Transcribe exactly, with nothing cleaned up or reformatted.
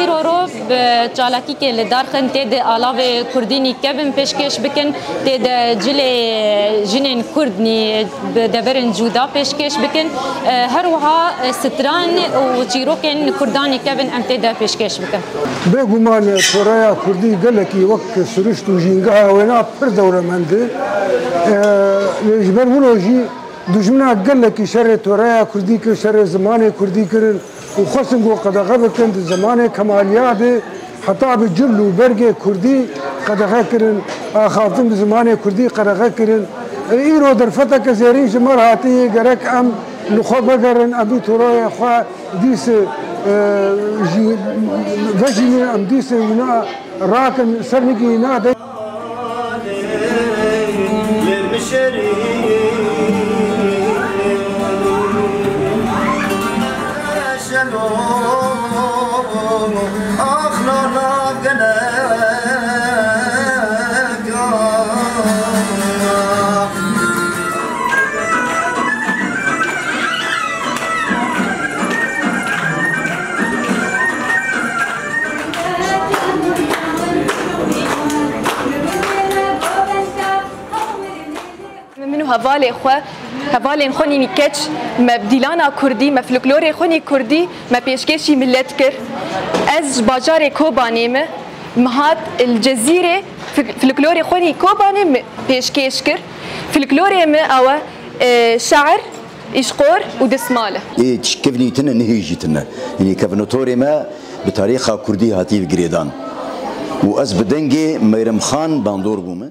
Îro ro bi çalakîkê li dar xin tê de alavê kurdî nî kevin pêşkêş bikin, tê de cilê jinên kurd nî bi deverên cuda pêşkêş bikin. Her wiha stran û çîrokên kurdan nî kevin em tê de pêşkêş bikin. Bêguman toraya kurdî gelekî wek sirişt û jîngeha wêna pir dewlemend e. Lê ji ber wilo jî dijmina gelekî şerê toraya kurdî kir, şerê zimanê kurdî kirin û xwestin ku qedexe bikin, di zimanê Kemaliyadê heta bi cil û bergê kurdî qedexe kirin, axaftin bi zimanê kurdî qedexe kirin. Îro derfeteke zêrîn ji me re hatiye, gerek em li xwe vegerin, em vî torayê xwe dîsê, e, jî vejînin, em dîsê wina rakin, ser nigihî nade. Min û hevalê xwe, hevalên xwe nî keç, me dîlana kurdî, me folklorê xwe nî kurdî, me pêşkêşî milet kir. Ez ji bajarê Kobanê me, me hat li Cezîrê fik-, folklorê xwe nî Kobanê me pêşkêş kir. Folklorê me ew e, e, şeir, îşqor û dismal e. Ê tişt kevnî tine, nihê jî tine. Yanî kevnotorê me bi tarîxa kurdî hatiye girêdan. Û ez bi dengê Meyrem Xan bandor bûme.